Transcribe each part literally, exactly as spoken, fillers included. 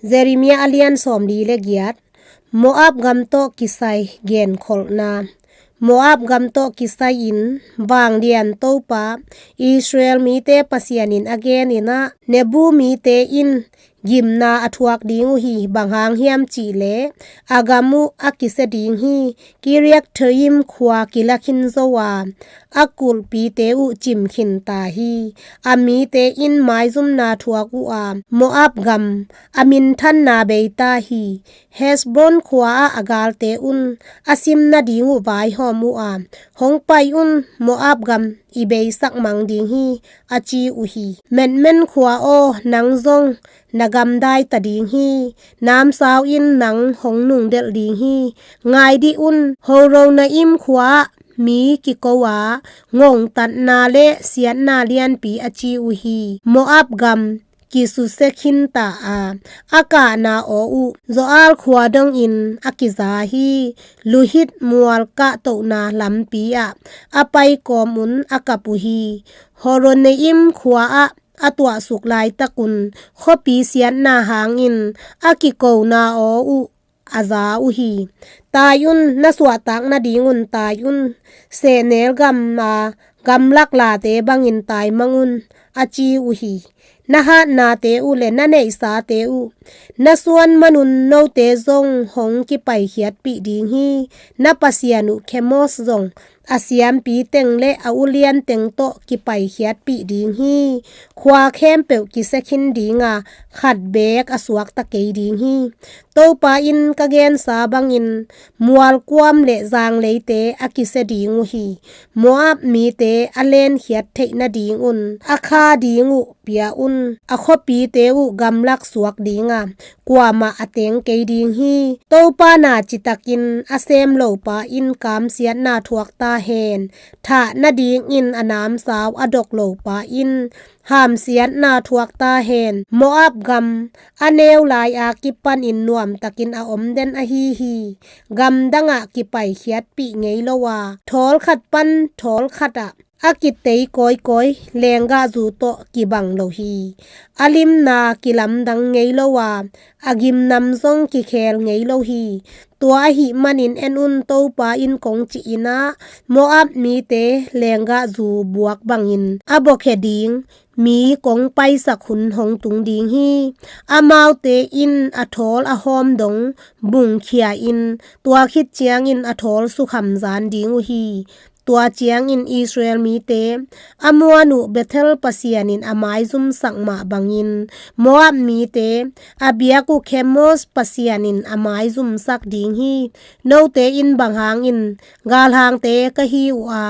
Jeremiah a lian sawmli le giat. Moab gam tawh kisai genkholhna. Moab gam tawh kisai-in vanglian Topa, Israel mite Pasian in a genin ah, Nebo mite in gimna a thuak ding uh hi. Bang hang hiam cih leh a gam uh a kisia ding hi. Kiriathaim khua kila khin zo a, a kulhpite uh cim khin ta hi. A mite in maizumna thuak uh a, Moab gam a minthanna bei ta hi. Hesbon khua ah a galte un a sim nading uh vaihawm uh a, hong pai un, Moab gam i beisak mang ding hi, a ci uh hi. Metmen khua aw, nang zong na gamdai ta ding hi. Namsau in nang hong nungdelh ding hi. Ngai dih un, Horonaim khua ah mi kiko a, ngongtatna le siatna lianpi a ci uh hi. Moab gam kisusia khin ta a, a kahna aw uh Zoar khua dongin a kiza hi. Luhit mual kahtohna lampi ah a pai kawm un a kap uh hi. Horonaim khua ah a tuahsuk laitak un khuapi siatna hangin a kikona aw uh a za uh hi. Tai un, na suahtak nadingun tai un. Sehnel gam a gamlak late bangin taimang un, a ci uh hi. Na hatnate uh le na neihsate uh na suan manun note zong hong kipaikhiatpih ding hi. Na pasian uh Khemos zong a siampi teng le a ulian teng tawh kipaikhiatpih ding hi. Khua khempeuh kisia khin ding a, khat beek a suakta kei ding hi. Topa in ka gensa bangin mualkuam le zangleite a kisia ding uh hi. Moab mite a lenkhiat theih nadingun a kha ding uh pia un. A khuapite uh gamlak suak ding a, kuamah a teng kei ding hi. Topa na citakin a sem lopa in kamsiatna thuak ta hen. Thah nadingin a namsau a dok lopa in hamsiatna thuak ta hen. Moab gam a neu lai a kipanin nuamtakin a om den ahi hi. Gamdang ah kipaikhiatpih ngei lo a, thawl khat pan thawl khat ah a kitei kawikawi lenggahzu tawh kibang lo hi. A limna kilamdang ngei lo a, a gimnam zong kikhel ngei lo hi. Tua ahih manin en un, Topa in kong cih in ah, Moab mite lenggahzu buak bangin a buakhia ding mi kong paisak hun hong tung ding hi. Amaute in a thawl a hawm dong bungkhia in, tua khit ciangin a thawl sukhamzan ding uh hi. Tua ciangin Israel mite a muan uh Bethel Pasian in a maizumsak mah bangin, Moab mite a biak uh Khemos Pasian in a maizumsak ding hi. Note in bang hangin galhangte ka hi uh a,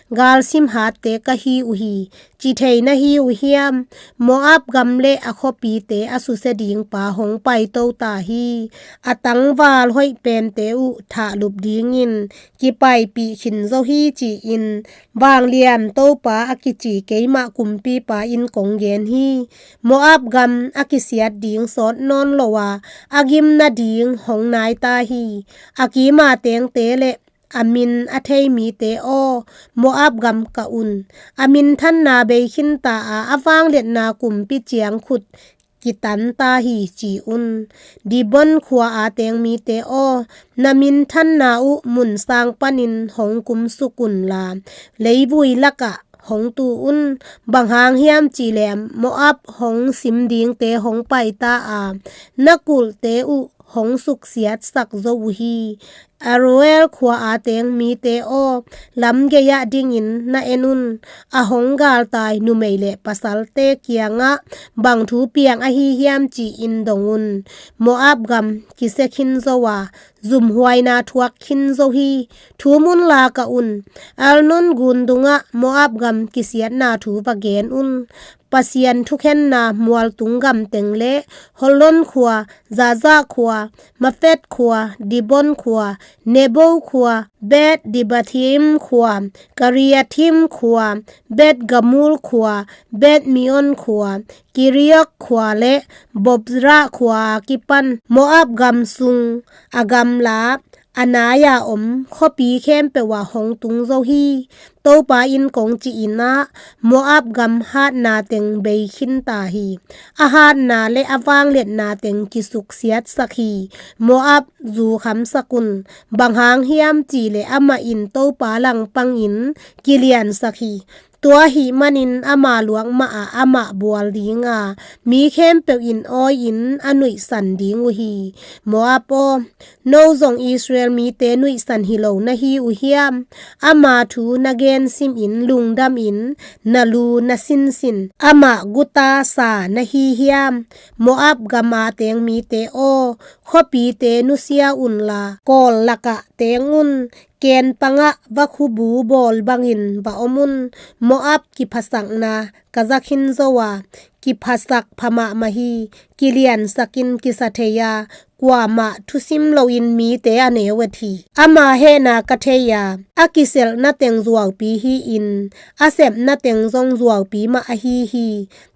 galsimhatte ka hi uh hi, ci thei na hi uh hiam? Moab gam le a khuapite a susia ding pa hong paito ta hi. A tangval hoih pente uh thahlup dingin kipaipih khin zo hi, ci-in vanglian Topa a kici keimah kumpipa in kong gen hi. Moab gam a kisiat ding sawt nawn lo a, a gim nading hong nai ta hi. A kima tengte le a min a thei mite aw, Moab gam kah un. A minthanna bei khin ta a, a vangliatna kumpi ciangkhut kitan ta hi, ci un. Dibon khua a teng mite aw, na minthanna uh mun sang panin hong kumsuk unla, leivui lakah hong tu un. Bang hang hiam cih leh Moab hong sim dingte hong pai ta a, na kulhte uh hong suksiatsak zo uh hi. Aroer khua a teng mite aw, lam gei-ah dingin na en un. A hong galtai numei le pasalte kiangah bang thu piang ahi hiam, ci-in dong un. Moab gam kisia khin zo a, zumhuaina thuak khin zo hi. Thum unla kah un. Arnon gun dungah Moab gam kisiatna thu va gen un. Pasian thukhenna mualtung gam teng le Holon khua, Zaza khua, Mafet khua, Dibon khua, Nebo khua, Bet Dibathim khua, Kiriathim khua, Bet Gamul khua, Bet Mion khua, Kiriok khua le Bopzra khua kipan Moab gam sung a gamla a nai-a om khuapi khempeuh ah hong tung zo hi. Topa in kong ci-in ah, Moab gam hatna teng bei khin ta hi. A hatna le a vangliatna teng kisuksiatsak hi. Moab zu khamsak un, bang hang hiam cih leh amah in Topa langpangin kiliansak hi. Tua ahih manin ama luak mah ah amah bual ding a, mi khempeuh in awi-in a nuihsan ding uh hi. Moab aw, no zong Israel mite nuihsan hi lo na hi uh hiam? Ama thu na gen simin lungdamin na lu na sinsin, amah guta sa na hi hiam? Moab gam a teng mite aw, khuapite nusia unla, kawl lakah teng un, kenpangah vakhubu bawl bangin va om un. Moab kiphasakna ka za khin zo a, kiphasak pha mahmah hi. Kiliansakin kisa thei a, kuamah thusim loin mite a neu et hi. Ama hehna ka thei a, a kiselhna teng zuaupi hi-in, a sepna teng zong zuaupi mah ahi hi.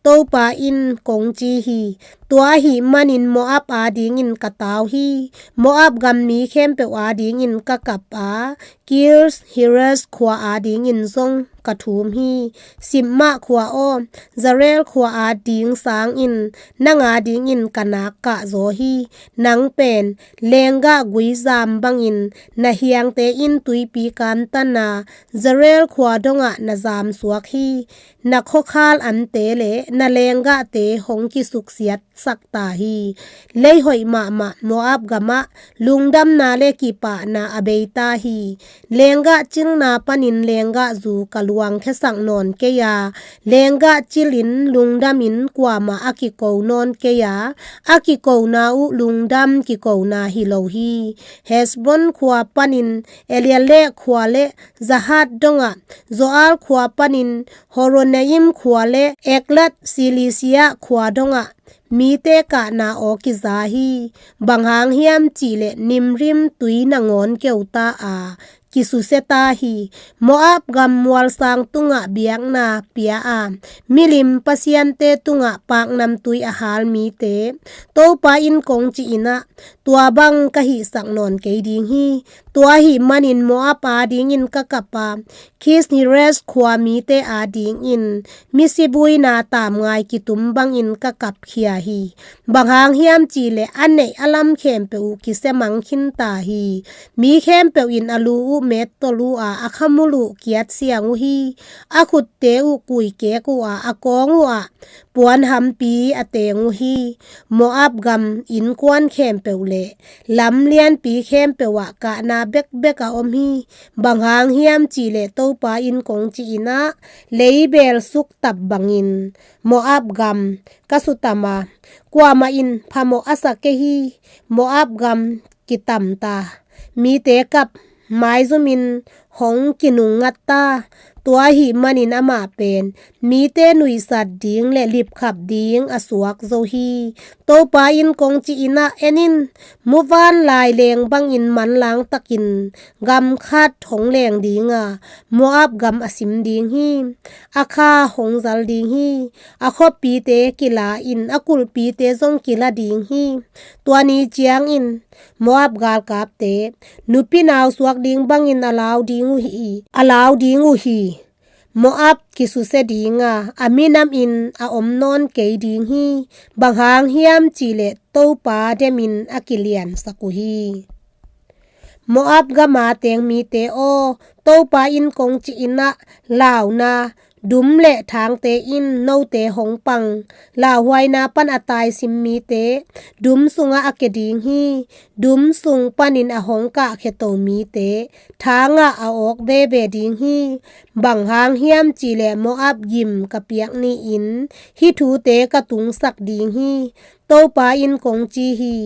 Topa in kong ci hi. Tua ahih manin Moab adingin ka tau hi. Moab gam mi khempeuh adingin ka kap a, Kir Heres khua adingin zong ka thum hi. Sibmah khua aw, Jael khua ading sangin nang adingin ka nak kah zaw hi. Nang pen lenggah guizam bangin na hiangte in tuipi kantan a, Jael khua dongah na zamsuak hi. Na khuakhal ante le na lenggahte hong kisuksiatsak ta hi. Lei hoih mahmah Moab gamah lungdamna le kipahna a bei ta hi. Lenggah cilna panin lenggah zu ka luangkhiasak nawn kei a, lenggah cilin lungdamin kuamah a kiko nawn kei a, a kikona uh lungdam kikona hi lo hi. Hesbon khua panin Eleale khua le Jahaz dongah, Zoar khua panin Horonaim khua le Eglat Selisiya khua dongah mite kahna aw kiza hi. Bang hang hiam cih leh Nimrim tui nangawn keu ta a, kisusia ta hi. Moab gam mualsang tungah biakna pia a, milim pasiante tungah paknamtui a hal mite, Topa in kong ci-in ah, tua bang ka hihsak nawn kei ding hi. Tua ahih manin Moab adingin ka kap a, Kir Heres khua mite adingin misibuina tamngai kitum bangin ka kapkhia hi. Bang hang hiam cih leh a neih a lam khempeuh uh kisiamang khin ta hi. Mi khempeuh in a lu uh mettol uh a, a khamul uh kiatsiang uh hi. A khutte uh kuikek uh a, a kawng uh ah puanhampi a teng uh hi. Moab gam innkuan khempeuh le lam lianpi khempeuh ah kahna bekbek a om hi. Bang hang hiam cih leh Topa in kong ci-in ah, leibel suktap bangin Moab gam ka sutam a, kuamah in phamawh a sa kei hi. Moab gam kitam ta, mite kap maizumin hong kinungngat ta. Tua ahih manin amah pen mite nuihsat ding le lipkhap ding a suak zo hi. Topa in kong ci-in ah, en in, muvanlai leng bangin manlangtakin gam khat hong leng ding a, Moab gam a sim ding hi. A kha hong zal ding hi. A khuapite kila in, a kulhpite zong kila ding hi. Tua ni ciangin Moab galkapte nupi nau suak ding bangin a lau ding uh hi, a lau ding uh hi. Moab kisusia ding a, a minam in a om nawn kei ding hi. Bang hang hiam cih leh Topa demin a kiliansak uh hi. Moab gam a teng mite aw, Topa in kong ci-in ah, launa dum le thangte in note hong pang. Lauhuaina pan a taisim mite dum sungah a kia ding hi. Dum sung panin a hong kahkhia to mite thangah a awk veve ding hi. Bang hang hiam cih leh Moab gim ka piak ni-in hih thute ka tungsak ding hi. Topa in kong ci hi.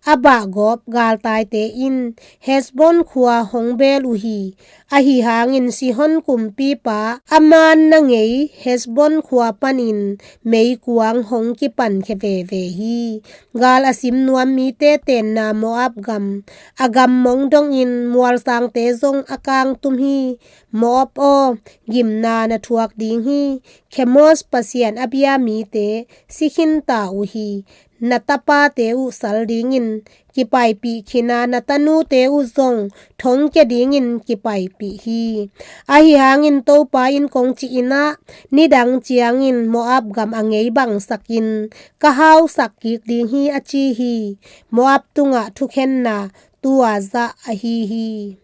A bahgawp galtaite in Hesbon khua hong beel uh hi. Ahi hangin Sihon kumpipa a manna ngei Hesbon khua panin meikuang hong kipankhia veve hi. Gal a sim nuam mite tenna Moab gam, a gam mong dongin mualsangte zong a kangtum hi. Moab aw, gimna na thuak ding hi. Kemos pasian a bia mite si khinta uh hi. Na tapate uh sal dingin kipaipih khin a, na tanute uh zong thongkia dingin kipaipih hi. Ahi hangin Topa in kong ci-in ah, nidang ciangin Moab gam a ngeibangsakin ka hausak kik ding hi, a ci hi. Moab tungah thukhenna tua zah ahi hi.